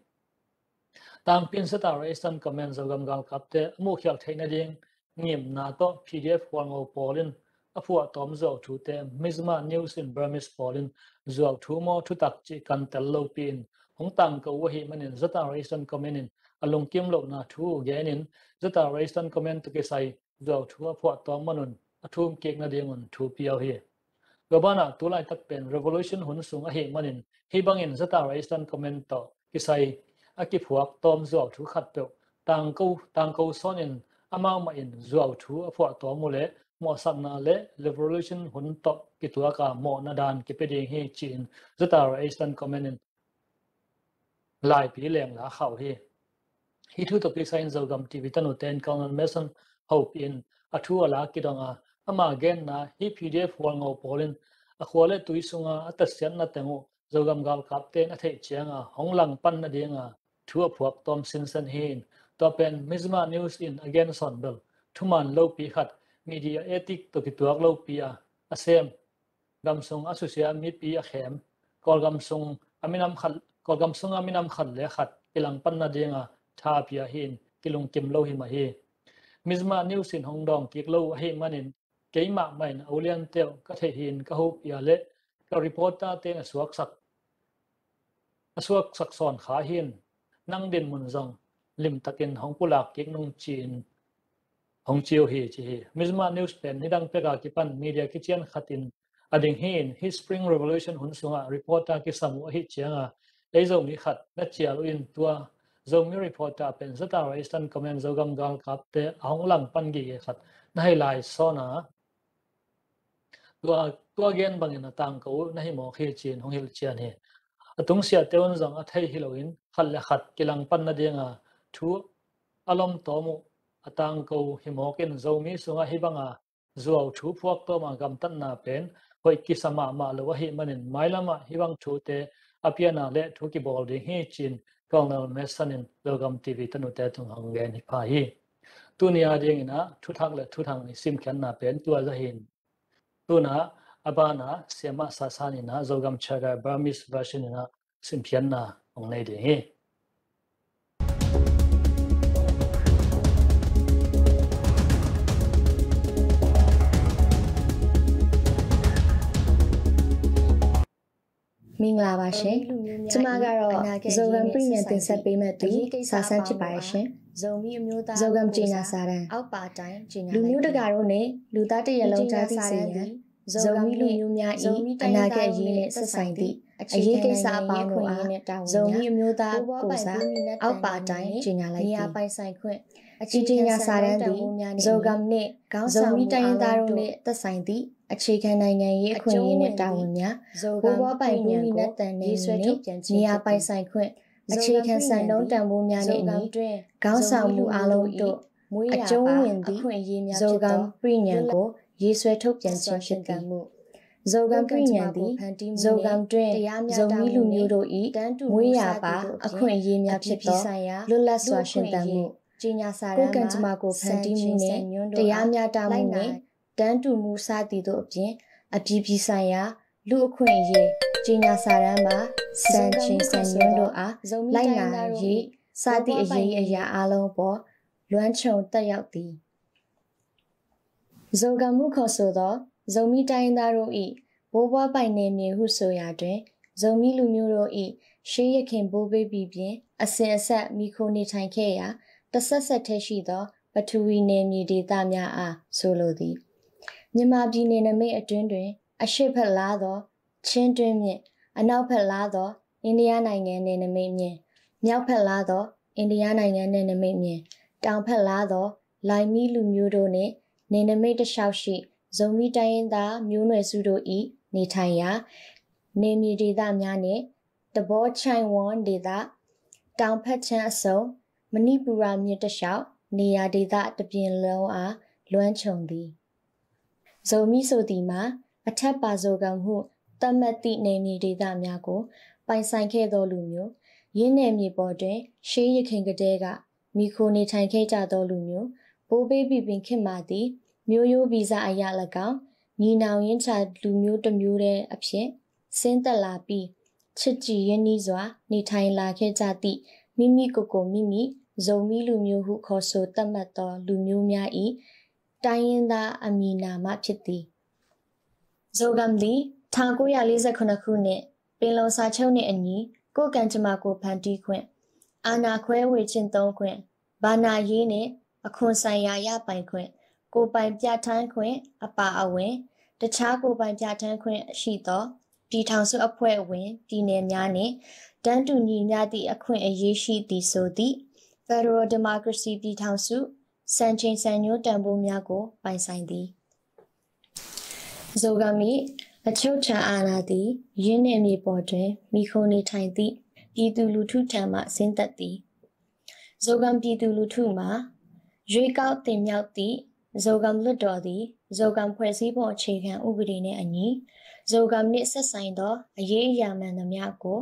Tangpi in Z R A Eastern Command Zogam galkapte a muhkhial theih nading ngimna tawh P D F Hualngo pawl in a phuahtawm zuau thute Mizzima News in Burmese pawl in zuau thu maw thutak cih kan tel lopi in hong tangko uh ahih manin Z R A Eastern Command in a lungkim lohna thu genin Z R A Eastern Command tawh kisai zuau thu a phuahtawm manun a thum kik nadingun thu pia uh hi. Tua banah tu laitak pen revolution hun sung ahih manin hih bangin Z R A Eastern Command tawh kisai a kiphuaktawm zuau thu khatpeuh tangko tangko sawnin amau mahin zuau thu a phuahtawm uh leh mawhsakna le revolution hun tawh kituaka mawhna dan kipia ding hi ci-in Z R A Eastern Command in laipi lengla khauh hi. Hih thu tawh kisai in Zogam T V tanute in Colonel Mason hopih in a thu a la kidong a, ama genna hih P D F Hualngo pawl in a khua le tui sunga a tatsiatna teng uh Zogam galkapte in a theih cianga hong langpan nadinga thu a phuaktawm sinsen hi in, tua pen Mizzima News in a gen sawn bel thuman lopi khat, media ethic tawh kituak lopi a a sem, gam sung a susia mipi a khem, Kawlgam sung a minam khat, Kawlgam sunga minam khat le khat kilangpan nadinga tha pia hi in kilungkim lo hi mah hi. Mizzima News in hong dawng kik lo ahih manin keimah mahin a uliante uh ka theih hi in ka hopih a le ka reporter te in a suaksak a suaksak sawn kha hi in nang dinmun zong limtakin hong pulak kik nung ci-in hong ci uh hi, ci hi. Mizzima News pen nidang peka kipan media kician khatin a ding hi-in, hih Spring Revolution hun sungah reporter kisam uh ahih cianga, ei Zomi khat na cial uh in tua Zomi reporter pen Zatara Eastern Command Zogam galkapte a hong langpan gige khat na hi lai sawn a, tua, tua gen bangin a tangko uh na hi mawk hi, ci-in hong hilhcian hi. A tungsiahte un zong a thei hi loin khat le khat kilangpan nadinga thu a lom tawm uh a tangko hi mawkin, Zomi sungah hih banga zuau thu phuak tawma gamtatna pen hoih kisa mahmah lo ahih manin, mailamah hih bang thute a piana le thu kibawl ding hi, ci-in Colonel Mason in Zogam T V tanute tung hong gen hi pha hi. Tuni a dingin ah thuthak le thuthang i simkhiatna pen tua zahin, tuna a bana Siamah Sasan in ah Zogam Charter Burmese version in ah simkhiatna hong nei ding hi. Mingla ba shin. Tumagaro Zogam Premium တင်ဆက်ပေးမဲ့သူ စာဆန်းဖြစ်ပါတယ်ရှင်။ Zogam ကြေညာစာတမ်း။ လူမျိုးတကာတို့နဲ့လူသားတစ်ရပ်လုံးကြားသိစေရန် ဇိုမီးလူမျိုးများ၏အနာဂတ်အရေးနှင့်ဆက်ဆိုင်သည့်အရေးကိစ္စအပေါင်းတို့အား ဇိုမီးအမျိုးသားကိုယ်စားအောက်ပါအတိုင်းကြေညာလိုက်သည်။ အကြေညာစာတမ်းသည် ဇိုဂမ်နှင့် ဇိုမီးတိုင်းရင်းသားတို့နှင့်သက်ဆိုင်သည့်အခြေခံနိုင်ငံရေးအခွင့်အရေးနှင့်တာဝန်များ၊ ဘိုးဘွားပိုင်ဘုမီနတ်သန်နယ်မြေနှင့်နေရာပိုင်ဆိုင်ခွင့်၊ အခြေခံစံနှုန်းတန်ဖိုးများနှင့်အညီ ခေါင်းဆောင်မှုအားလုံးတို့အကျုံးဝင်သည့် ဇိုဂမ်ပရိညာဉ်ကို ရေးဆွဲထုတ်ပြန်ခြင်းဖြစ်သည်။ ဇိုဂမ်ပရိညာဉ်သည် ဇိုဂမ်တွင်းဇိုမီးလူမျိုးတို့၏မွေးရာပါအခွင့်အရေးများဖြစ်သောလွတ်လပ်စွာရှင်သန်မှု၊ ကိုယ်ကံကြမ္မာကိုဖန်တီးမှုနှင့်တရားမျှတမှုနှင့်တန်းတူမှုစသည်တို့အပြင် အပြည်ပြည်ဆိုင်ရာလူ့အခွင့်အရေးကြေညာစာတမ်းပါ စံချိန်စံညွှန်းတို့အားလိုက်နာရေးစသည့်အရေးအရာအားလုံးအပေါ်လွှမ်းခြုံသက်ရောက်သည်။ ဇိုဂမ်ဟုခေါ်ဆိုသော ဇိုမီးတိုင်းရင်းသားတို့၏ ဘိုးဘွားပိုင်နယ်မြေဟုဆိုရာတွင် ဇိုမီးလူမျိုးတို့၏ ရှေးယခင်ဘိုးဘေးဘီပျဉ် အစဉ်အဆက်မှီခိုနေထိုင်ခဲ့ရာ တစ်ဆက်ဆက်တည်းရှိသော ပထဝီနယ်မြေဒေသများအားဆိုလိုသည်။ မြန်မာပြည်နယ်နိမိတ်အတွင်းတွင် အရှေ့ဘက်လှသော ချင်းတွင်းမြစ်၊ အနောက်ဘက်လှသော အိန္ဒိယနိုင်ငံနယ်နိမိတ်မျဉ်း၊ မြောက်ဘက်လှသော အိန္ဒိယနိုင်ငံနယ်နိမိတ်မျဉ်း၊ တောင်ဘက်လှသော လိုင်မီးလူမျိုးတို့နှင့် နယ်နိမိတ်တစ်လျှောက်ရှိ ဇိုမီးတိုင်းရင်းသားမျိုးနွယ်စုတို့၏နေထိုင်ရာ နယ်မြေဒေသများနှင့် တဘောချိုင်ဝွန်ဒေသ၊ တောင်ဘက်ခြမ်းအဆုံး မဏိပူရမြစ်တစ်လျှောက် နေရာဒေသတစ်ပြင်လုံးအား လွှမ်းခြုံသည်။ ဇိုမီးဆိုသည်မှာ အထက်ပါဇိုဂမ်ဟုသတ်မှတ်သည့်နယ်မြေဒေသများကို ပိုင်ဆိုင်ခဲ့သောလူမျိုး၊ ယင်းနယ်မြေပေါ်တွင် ရှေးယခင်ကတည်းက မှီခိုနေထိုင်ခဲ့ကြသောလူမျိုး၊ ဘိုးဘီပျဉ်ခေတ်မှသည် မျိုးရိုးဗီဇအရလည်းကောင်း၊ ညီနောင်ရင်းချလူမျိုးတစ်မျိုးတည်းအဖြစ် ဆင်းသက်လာပြီး ချစ်ကြည်ရင်းနှီးစွာ နေထိုင်လာခဲ့ကြသည့် မိမိကိုယ်ကိုမိမိ ဇိုမီးလူမျိုးဟုခေါ်ဆိုသတ်မှတ်သောလူမျိုးများ၏ တိုင်းရင်းသားအမည်နာမဖြစ်သည်။ ဇိုဂမ်သည် ထောင်ကိုးရာလေးဆယ့်ခုနစ်ခုနှစ် ပင်လုံစာချုပ်နှင့်အညီ ကိုယ်ကံကြမ္မာကိုယ်ဖန်တီးခွင့်၊ အာဏာခွဲဝေကျင့်သုံးခွင့်၊ ဘဏ္ဍာရေးနှင့်အခွန်ဆိုင်ရာရပိုင်ခွင့်၊ ကိုယ်ပိုင်ပြဋ္ဌာန်းခွင့်အပါအဝင် တခြားကိုယ်ပိုင်ပြဋ္ဌာန်းခွင့်ရှိသော ပြည်ထောင်စုအဖွဲ့ဝင်ပြည်နယ်များနှင့် တန်းတူညီမျှသည့်အခွင့်အရေးရှိသည်ဆိုသည့် Federal Democracy ပြည်ထောင်စု စံချိန်စံညွှန်းတန်ဖိုးများကိုပိုင်ဆိုင်သည်။ ဇိုဂမ်၏အချုပ်အခြာအာဏာသည် ယင်းနယ်မြေပေါ်တွင် မှီခိုနေထိုင်သည့် ပြည်သူလူထုထံမှဆင်းသက်သည်။ ဇိုဂမ်ပြည်သူလူထုမှာ ရွေးကောက်တင်မြှောက်သည့် ဇိုဂမ်လွှတ်တော်သည် ဇိုဂမ်ဖွဲ့စည်းပုံအခြေခံဥပဒေနှင့်အညီ ဇိုဂမ်နှင့်ဆက်ဆိုင်သောအရေးအရာမှန်သမျှကို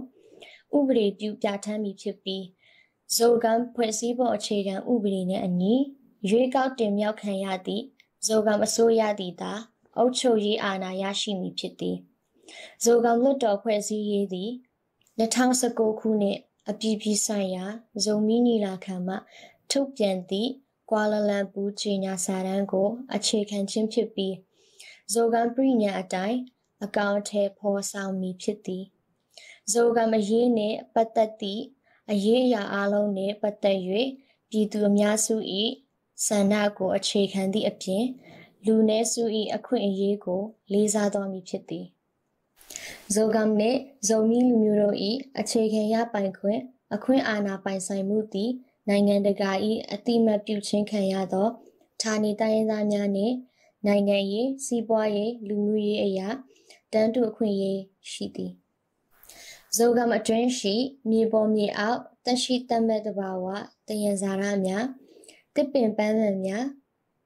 ဥပဒေပြုပြဋ္ဌာန်းမည်ဖြစ်ပြီး ဇိုဂမ်ဖွဲ့စည်းပုံအခြေခံဥပဒေနှင့်အညီ ရွေးကောက်တင်မြှောက်ခံရသည့် ဇိုဂမ်အစိုးရသည်သာ အုပ်ချုပ်ရေးအာဏာရရှိမည်ဖြစ်သည်။ ဇိုဂမ်လွှတ်တော်ဖွဲ့စည်းရေးသည် နှစ်ထောင်ဆယ့်ကိုးခုနှစ် အပြည်ပြည်ဆိုင်ရာဇိုမီးညီလာခံမှ ထုတ်ပြန်သည့် ကွာလာလမ်ပူကြေညာစာတမ်းကို အခြေခံခြင်းဖြစ်ပြီး ဇိုဂမ်ပရိညာဉ်အတိုင်း အကောင်အထည်ဖော်ဆောင်မည်ဖြစ်သည်။ ဇိုဂမ်အရေးနှင့်ပတ်သက်သည့်အရေးအရာအားလုံးနှင့်ပတ်သက်၍ ပြည်သူအများစု၏ဆန္ဒကိုအခြေခံသည့်အပြင် လူနည်းစု၏အခွင့်အရေးကိုလေးစားသောမည်ဖြစ်သည်။ Zogam နှင့် Zomi လူမျိုးတို့၏အခြေခံရပိုင်ခွင့် အခွင့်အာဏာပိုင်ဆိုင်မှုသည် နိုင်ငံတကာ၏အသိအမှတ်ပြုခြင်းခံရသော ဌာနေတိုင်းရင်းသားများနှင့် နိုင်ငံရေး၊ စီးပွားရေး၊ လူမှုရေးအရ တန်းတူအခွင့်အရေးရှိသည်။ Zogam အတွင်းရှိ မြေပေါ်မြေအောက် သက်ရှိသတ်မှတ်သဘာဝ သယံဇာတများ၊ သစ်ပင်ပန်းမန်များ၊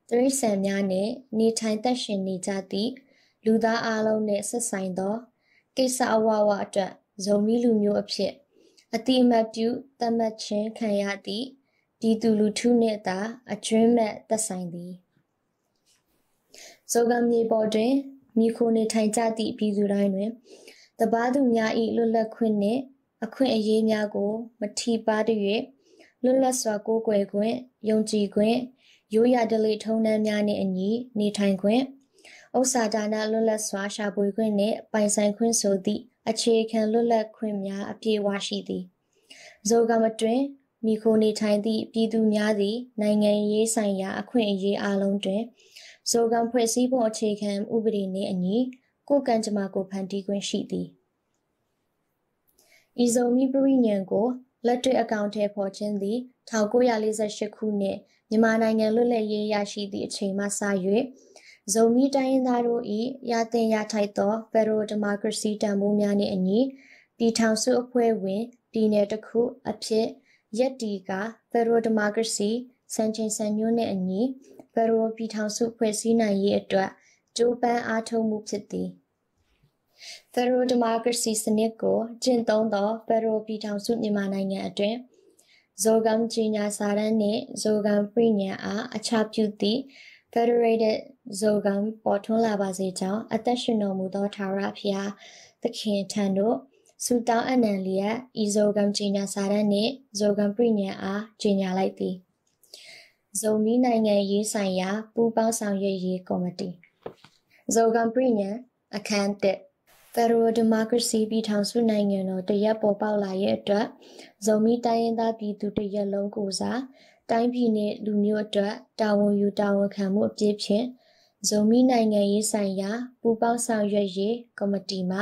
တိရစ္ဆာန်များနှင့် နေထိုင်သက်ရှင်နေကြသည့် လူသားအားလုံးနှင့်ဆက်ဆိုင်သော ကိစ္စအဝဝအတွက် ဇိုမီးလူမျိုးအဖြစ် အသိအမှတ်ပြုသတ်မှတ်ခြင်းခံရသည့် ပြည်သူလူထုနှင့်သာ အကြွင်းမဲ့သက်ဆိုင်သည်။ Zogam မြေပေါ်တွင် မှီခိုနေထိုင်ကြသည့် ပြည်သူတိုင်းတွင် တပါးသူများ၏ လွတ်လပ်ခွင့်နှင့် အခွင့်အရေးများကို မထိပါးသရွေ့ လွတ်လပ်စွာကိုးကွယ်ခွင့်၊ ယုံကြည်ခွင့်၊ ရိုးရာဓလေ့ထုံးတမ်းများနှင့်အညီ နေထိုင်ခွင့်၊ ဥစ္စာဒါနလွတ်လပ်စွာ ရှာဖွေခွင့်နှင့် ပိုင်ဆိုင်ခွင့်ဆိုသည့် အခြေခံလွတ်လပ်ခွင့်များ အပြည့်အဝရှိသည်။ Zogam အတွင်း မှီခိုနေထိုင်သည့် ပြည်သူများသည် နိုင်ငံရေးဆိုင်ရာ အခွင့်အရေးအားလုံးတွင် Zogam ဖွဲ့စည်းပုံအခြေခံဥပဒေနှင့်အညီ ကိုယ်ကံကြမ္မာကို ဖန်တီးခွင့်ရှိသည်။ အီဇိုမီးပရိညဏ်ကို လက်တွေ့အကောင်အထည်ဖော်ခြင်းသည် ထောင့်ကိုးရာလေးဆယ့်ရှစ်ခုနှစ် မြန်မာနိုင်ငံလွတ်လပ်ရေးရရှိသည့်အချိန်မှစ၍ ဇိုမီးတိုင်းရင်းသားတို့၏ ရသင့်ရထိုက်သော Federal Democracy တန်ဖိုးများနှင့်အညီ ပြည်ထောင်စုအဖွဲ့ဝင် ပြည်နယ်တစ်ခုအဖြစ် ရပ်တည်ကာ Federal Democracy စံချိန်စံညွှန်းနှင့်အညီ Federal ပြည်ထောင်စုဖွဲ့စည်းနိုင်ရေးအတွက် ကြိုးပမ်းအားထုတ်မှုဖြစ်သည်။ Federal Democracy စနစ်ကို ကျင့်သုံးသော Federal ပြည်ထောင်စုမြန်မာနိုင်ငံအတွင်း Zogam ကြေညာစာတမ်းနှင့် Zogam ပရိညဏ်အား အချပြုသည့် Federated Zogam ပေါ်ထွန်းလာပါစေကြောင်း အသက်ရှင်တော်မူသော ထာဝရဘုရားသခင်ထံသို့ ဆုတောင်းအနံလျက် အီဇိုဂမ်ကြေညာစာတမ်းနှင့် Zogam ပရိညဏ်အား ကြေညာလိုက်သည်။ ဇိုမီးနိုင်ငံရေးဆိုင်ရာ ပူးပေါင်းဆောင်ရွက်ရေးကော်မတီ။ Zogam ပရိညဏ် အခန်းတစ်။ Federal Democracy ပြည်ထောင်စုနိုင်ငံတော်တစ်ရပ်ပေါ်ပေါက်လာရေးအတွက် ဇိုမီးတိုင်းရင်းသားပြည်သူတစ်ရပ်လုံးကိုယ်စား တိုင်းပြည်နှင့်လူမျိုးအတွက် တာဝန်ယူတာဝန်ခံမှုအပြည့်ဖြင့် ဇိုမီးနိုင်ငံရေးဆိုင်ရာ ပူးပေါင်းဆောင်ရွက်ရေးကော်မတီမှ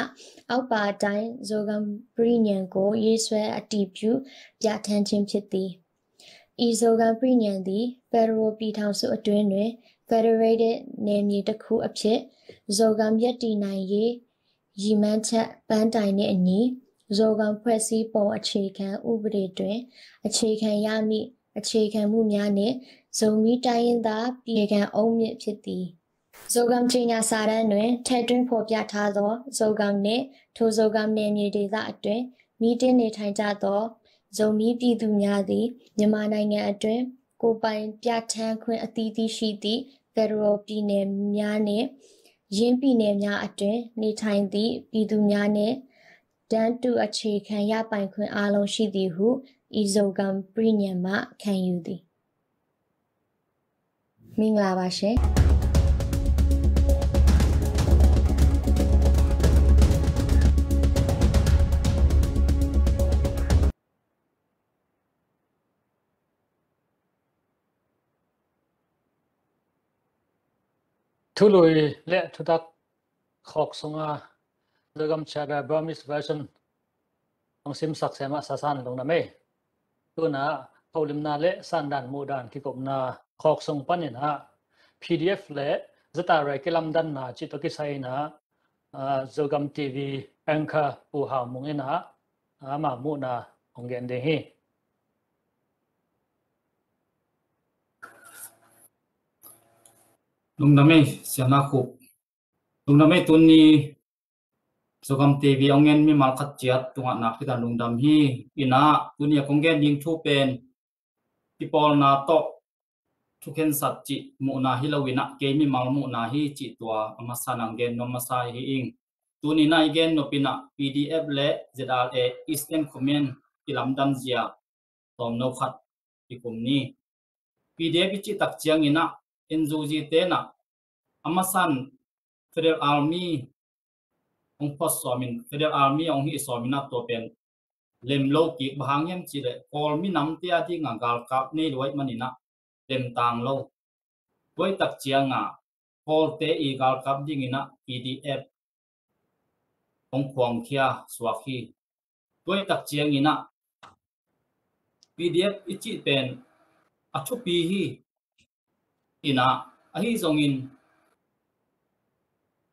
အောက်ပါအတိုင်း Zogam ပရိညဏ်ကို ရေးဆွဲအတည်ပြုပြဋ္ဌာန်းခြင်းဖြစ်သည်။ အီဇိုဂမ်ပရိညဏ်သည် Federal ပြည်ထောင်စုအတွင်းတွင် Federated နယ်မြေတစ်ခုအဖြစ် Zogam ရပ်တည်နိုင်ရေး ရည်မှန်းချက်ပန်းတိုင်နှင့်အညီ Zogam ဖွဲ့စည်းပုံအခြေခံဥပဒေတွင် အခြေခံရမည့် အခြေခံမူများနှင့် ဇိုမီးတိုင်းရင်းသားပြည်ခံအုတ်မြစ်ဖြစ်သည်။ Zogam ကြေညာစာတမ်းတွင် ထည့်သွင်းဖော်ပြထားသော Zogam နှင့် ထို Zogam နယ်မြေဒေသအတွင်း မှီတင်းနေထိုင်ကြသော ဇိုမီးပြည်သူများသည် မြန်မာနိုင်ငံအတွင်း ကိုယ်ပိုင်ပြဋ္ဌာန်းခွင့်အသီးသီးရှိသည့် Federal ပြည်နယ်များနှင့် ယင်းပြည်နယ်များအတွင်း နေထိုင်သည့် ပြည်သူများနှင့် တန်းတူအခြေခံရပိုင်ခွင့်အားလုံးရှိသည်ဟု အီဇိုဂမ်ပရိညဏ်မှ ခံယူသည်။ မင်္ဂလာပါရှင်။ ထူလွီလ့ထူသက် ခီၣ်စုင် Zogam Charter Burmese version အောင်စင်စက်ဆဲမဆာဆန် လုံနမဲ သူနာ ဟိုလမ်နာ လ့ စန်ဒန် မူဒန် ကီကုမ်နာ ခီၣ်စုင်ပန်နနာ PDF လ့ ဇတရဲ ကီလမ်ဒန်နာ ကီတိုကီဆိုင်နာ Zogam TV anchor ပူဟောင်မုင်နနာ အမမူနာ အောင်ဂန်ဒင်ဟီ လုံနမဲ ဆနခုပ် Lungdam ei. Tuni Zogam TV hong en mimal khat ciat tungah nakpi takin lungdam hi. Ina tuni a kong gen ding thu pen kipawlna tawh thukhensat cih muhna hi lo ina kei mimal muhna hi cih tua a masa nang gen nuam masa hi ing. Tuni na i gen nop ina PDF le ZRA Eastern Command kilamdang zia tawmno khat i kum ni. PDF i cih tak ciangin ah N U G te in ah a masan Federal Army hong phot sawmin Federal Army hong hih sawmin ah tua pen lem lo kik. Bang hang hiam cih leh Kawl minamte a dingah galkap nei lo ahih manin ah lem tang lo. Tua ahih tak ciangah Kawlte i galkap dingin ah P D F hong khuangkhia suak hi. Tua ahih tak ciangin ah P D F i cih pen a thupi hi. In ah, ahi zongin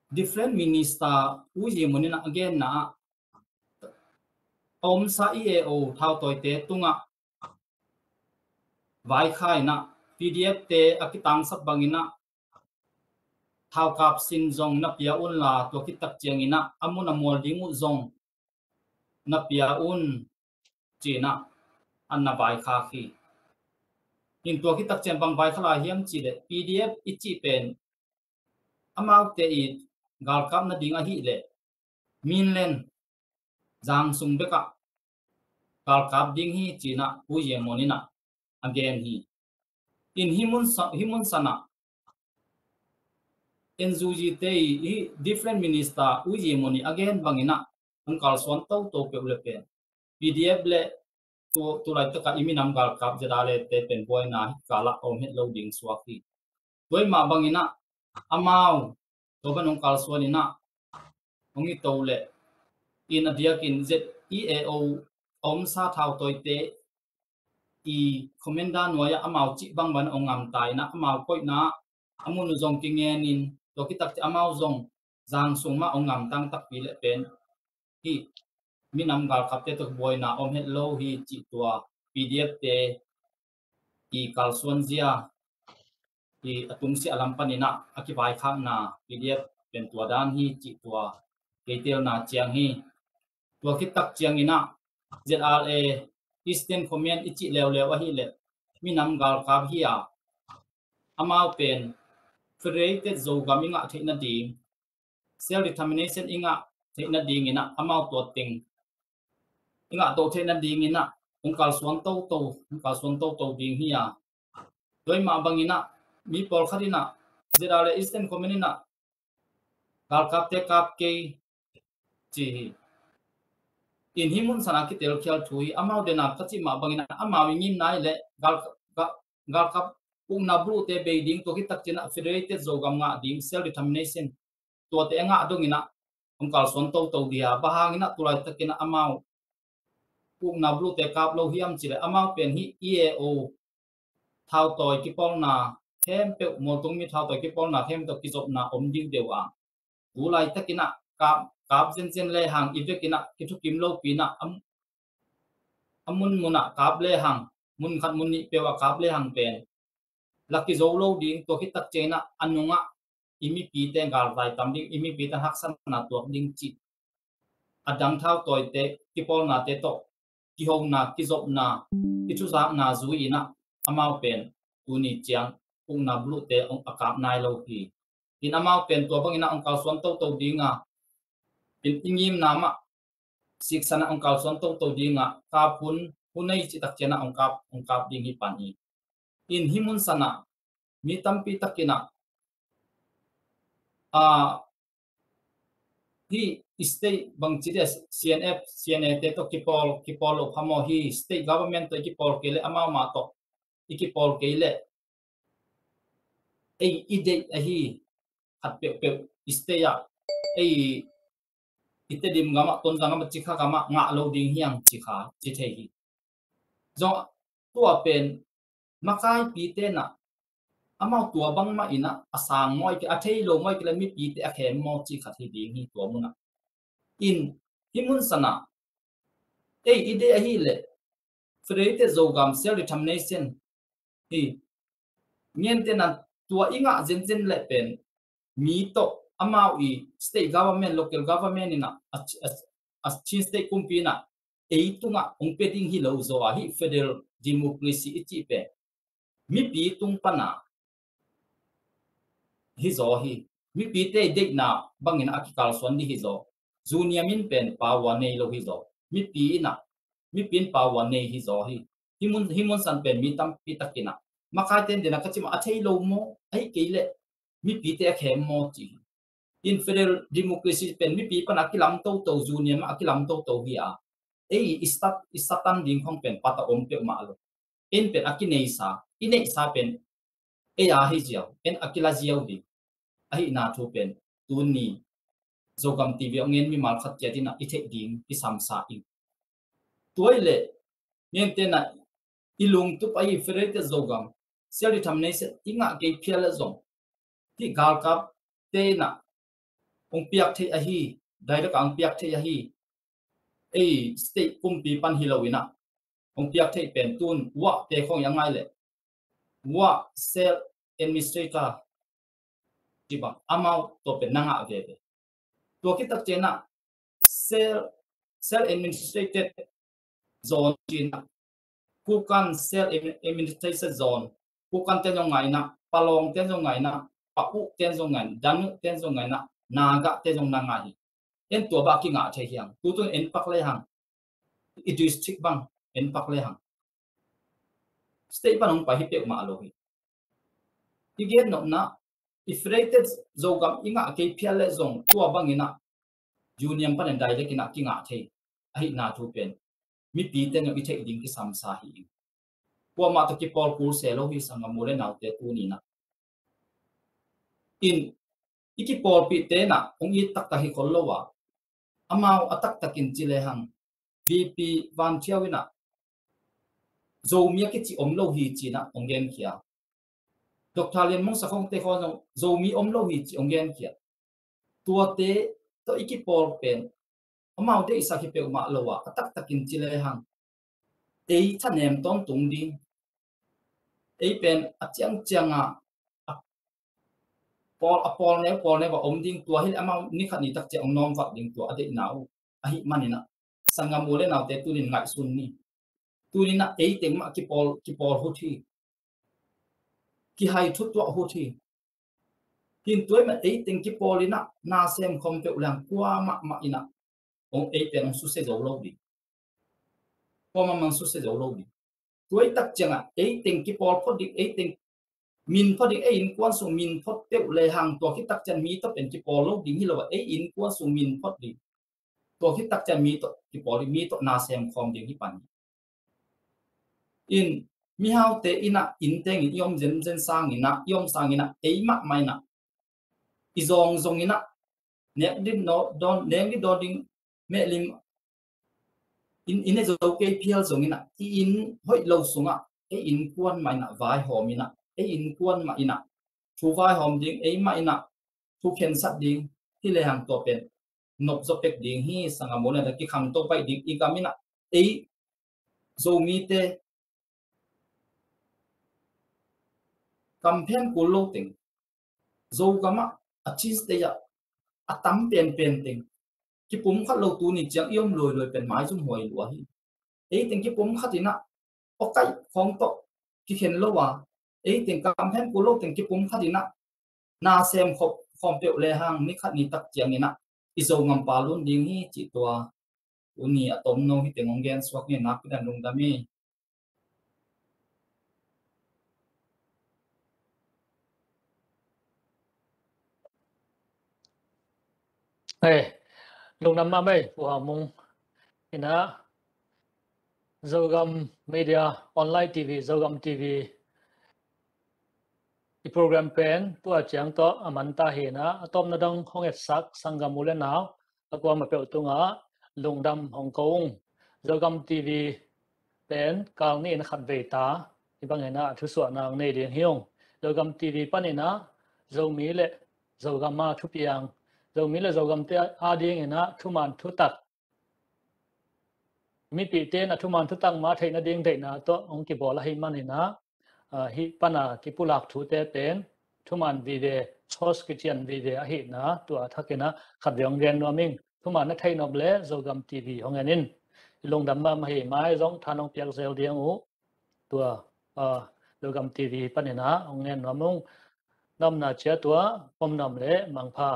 Defense Minister U Ye Mun in ah a genna ah, a omsa E A O thautawite tungah vaikhak in ah, P D F te a kitangsap bangin ah thaukap sin zong na pia unla, tua khit tak ciangin ah a mun a mual ding uh zong na pia un, ci-in ah an na vaikhak hi. In tua khit tak ciang bang vaikhak lai hiam cih leh P D F i cih pen amaute i galkap nading ahih leh Minlen, Zangsung bekah galkap ding hi, ci-in ah U Ye Mun in ah a gen hi. In hih mun sa-, hih mun sanah N U G te i, i Defense Minister U Ye Mun i a gen bangin ah hong kalsuan toto peuh le pen P D F le tu, tu laitakah i minam galkap Z R A te pen buaina hih kalah a om het lo ding suak hi. Tua ahih mah bangin ah amau tua ban hong kalsuan in ah hong hi to leh, in a diakin Z, E A O a omsa thautawite i commander nuai-ah amau cih bangbang hong gamta in ah amau koihna a mun uh zong kingen in, tua khit tak ciang amau zong Zangsung mah hong gamtang takpi leh pen hih minam galkapte tawh buaina om het lo hi, cih tua P D F te i kalsuan zia i a tungsiah lam panin ah a kivaikhakna P D F pen tua dan hi, cih tua kei telna ciang hi. Tua khit tak ciangin ah Z R A Eastern Command i cih leuleu ahih leh minam galkap hi a, amau pen Federated Zogam i ngah theih nading, self determination i ngah theih nadingin ah amau tua teng i ngah to theih nadingin ah hong kalsuan toto, hong kalsuan toto ding hi a. Tua ahih mah bangin ah mi pawlkhat in ah Z R A Eastern Command in ah galkapte kap kei, ci hi. In hih mun sanah kitelkhial thu hi. Amau dena ka cih mah bangin ah amau i ngimna ahih leh gal, gal, galkap ukna bulute bei ding, tua khit tak ciangin ah Federated Zogam ngah ding, self determination, tuate a ngah dongin ah hong kalsuan toto ding a, bang hangin ah tu laitakin ah amau ukna bulute kap lo hiam cih leh amau pen hih E A O thautawi kipawlna khempeuh, mualtung mi thautawi kipawlna khempeuh kizopna om ding deuh a, tu laitakin ah kap, kap zenzen lehang i vekin ah kithukim lopi in ah a, a munmun ah kap lehang, mun khat mun nih peuh ah kap lehang pen la kizo lo ding, tua khit tak ciangin ah a nungah i mipite galtai tam ding, i mipite haksatna tuak ding cih a dang thautawite kipawlnate tawh kihona, kizopna, kithuzakna zui in ah amau pen tuni ciang ukna bulute a kap nai lo hi. In amau pen tua bangin ah hong kalsuan toto ding a, in i ngimna mah siksan ah hong kalsuan toto ding a, kap hun, hun nei cih tak ciangin ah hong kap, hong kap ding hi pan hi. In hih mun sanah mi tampi takin ah, a, hih state bangci dia, C N F, C N A te tawh kipawl, kipawl loh phamawh, hih state government tawh i kipawl kei leh, amau mah tawh i kipawl kei leh, ei i deih ahi khat peuhpeuh state ah, ei i Tedim gamah, Tonzang gamah, Cikha gamah ngah lo ding hi hang, Cikha ci thei hi. Zong tua pen makaipite in ah amau tua bangmah in ah a sang mawi kei, a thei lo mawi kei leh mipite a khem maw cih khat hi ding hi tua munah. In hih mun sanah ei i deih ahih leh Federated Zogam self determination hi. Ngen tena tua i ngah zenzen leh pen mi tawh amau i state government, local government in ah, a, a, a Chin state kumpi in ah ei tungah hong pia ding hi lo zaw a, hih federal democracy i cih pen mipi tung pana hi zaw hi. Mipite i deihna bangin a kikalsuan ding hi zaw. Zu niam in pen power nei lo hi zaw. Mipi in ah, mipi in power nei hi zaw hi. Hih mun, hih mun san pen mi tampi takin ah, makaite in dena ka cih mah, a thei lo maw, ahih kei leh mipite a khem maw ci hi. In federal democracy pen mipi pana a kilam toto, zu niam a kilam toto hi a. ei i sat, i satan ding khong pen pata om peuhmah lo. En pen a kineisa, i neihsa pen ei a hi ziau, en a kila ziau ding. Ahihna thu pen tuni Zogam T V ong en mimal khat kiat inah i theih ding kisamsa ing. Tua i leh ngen tenah i lungtup ahi Federated Zogam, sial i tham nei set i ngah kei phial le zong, hih galkap tenah ong piak thei ahi, direct a ong piak thei ahi, ei state kumpi pan hi lo inah ong piak thei pen tun uah te khong i a ngai leh uah self administrator ci bang amau tua pen na ngah veve. Tua kitak cianah self, self administrated zone cinah Kukan self administrated zone, Kukan ten zong ngainah, Palawng ten zong ngainah, Pau ten zong ngainah, Danu ten zong ngainah, Naga ten zong na ngah hi. En tua bah kingah thei hiang, tutun en pak le hang, i district bang en pak le hang, state pan hong pai hi peuhmah lo hi. I gen nopna, i Federated Zogam i ngah kei phial le zong tua banginah union panin direct inah kingah thei ahihna thu pen mipi ten zong i theih ding kisamsa hi ing. Kuamah tawh kipawl kul se lo hi sanggam u le naute tuninah. In i kipawlpih tenah ong it taktak hi khol lo a, amau a taktakin ci le hang VP Van Thiau inah Zomi a kici om lo hi cinah ong genkhia. Doctor Lian Mong Sak Hong te khong zong Zomi om lo hi ci ong genkhia. Tuate tawh i kipawl pen amau deihsak hi peuhmah lo a, a taktakin ci le hang ei thanem tawntung ding, ei pen a ciangcianga a pawl, a pawl neu pawl neu a om ding, tua hi le amau nikhat ni tak ciang ong nawm vak ding tua a deihna uh ahih maninah sanggam u le naute tunin ngaihsun ni. Tuninah ei teng mah kipawl, kipawl hut hi. Kihai thutuah hut hi. Hin tua i mah ei teng kipawl inah na sem khawm peuh le hang kuamah mah inah ong ei pen ong susia zo lo ding. Kuamah mah ong susia zo lo ding. Tua i tak ciangah ei teng kipawl phot ding, ei teng min phot ding, ei innkuan sung min phot peuh le hang tua khit tak ciang mi tawh pen kipawl lo ding hi lo a, ei innkuan sung min phot ding. Tua khit tak ciang mi tawh kipawl ding, mi tawh na sem khawm ding hi pan hi. In mihaute inah inn tengin i om zenzen sanginah, i om sanginah ei mahmah inah i zong zong inah nek din dawn, nek din dawn ding mehlim in, i ne zo kei phial zong inah i inn hoih lo sungah ei innkuan mah inah vaihawm inah, ei innkuan mah inah thu vaihawm ding, ei mah inah thu khensat ding hi le hang tua pen nop zaw pek ding hi sanggam u le naute, kikhangto baih ding. I gam inah ei Zomite kamphen kul lo teng, Zogamah a Chin State ah a tam penpen teng kipumkhat lo tuni ciang i om luailuai pen maizum huai lua hi. Ei teng kipumkhat inah awkaih khawng tawh kikhen lo a, ei teng kamphen kul lo teng kipumkhat inah na sem khawm peuh le hang nikhat ni tak cianginah i Zogam pa lun ding hi cih tua tuni a tomno hi teng ong gen suak hi. Nakpi takin lungdam hi. Hei, lungdam mahmah ei Pu Hau Mung. Inah Zogam Media Online T V, Zogam T V i program pen tua ciang tawh a man ta hi inah, a tawpna dong hong etsak sanggam u le nau a kuamah peuh tungah lungdam hong ko ung. Zogam T V pen kal nih in khat vei ta hi bang inah thusuahna ong nei ding hi ung. Zogam T V pan inah Zomi le Zogam a thupiang, Zomi le Zogamte a ding inah thuman thutak, mipite in a thuman thutak mah theih nading deihna tawh hong kibawl ahih man inah, ah, hih pan a kipulak thute pen thuman vive, source kician vive ahihna tua thak inah khat vei hong gen nuam ing. Thuman na theih nop leh Zogam T V hong en in. I lungdam mahmah hi. Mai zong tha nong piak zel ding uh. Tua, ah, Zogam T V pan inah hong ngen nuam ung. Na omna ciat tua pom nuam leh mangpha.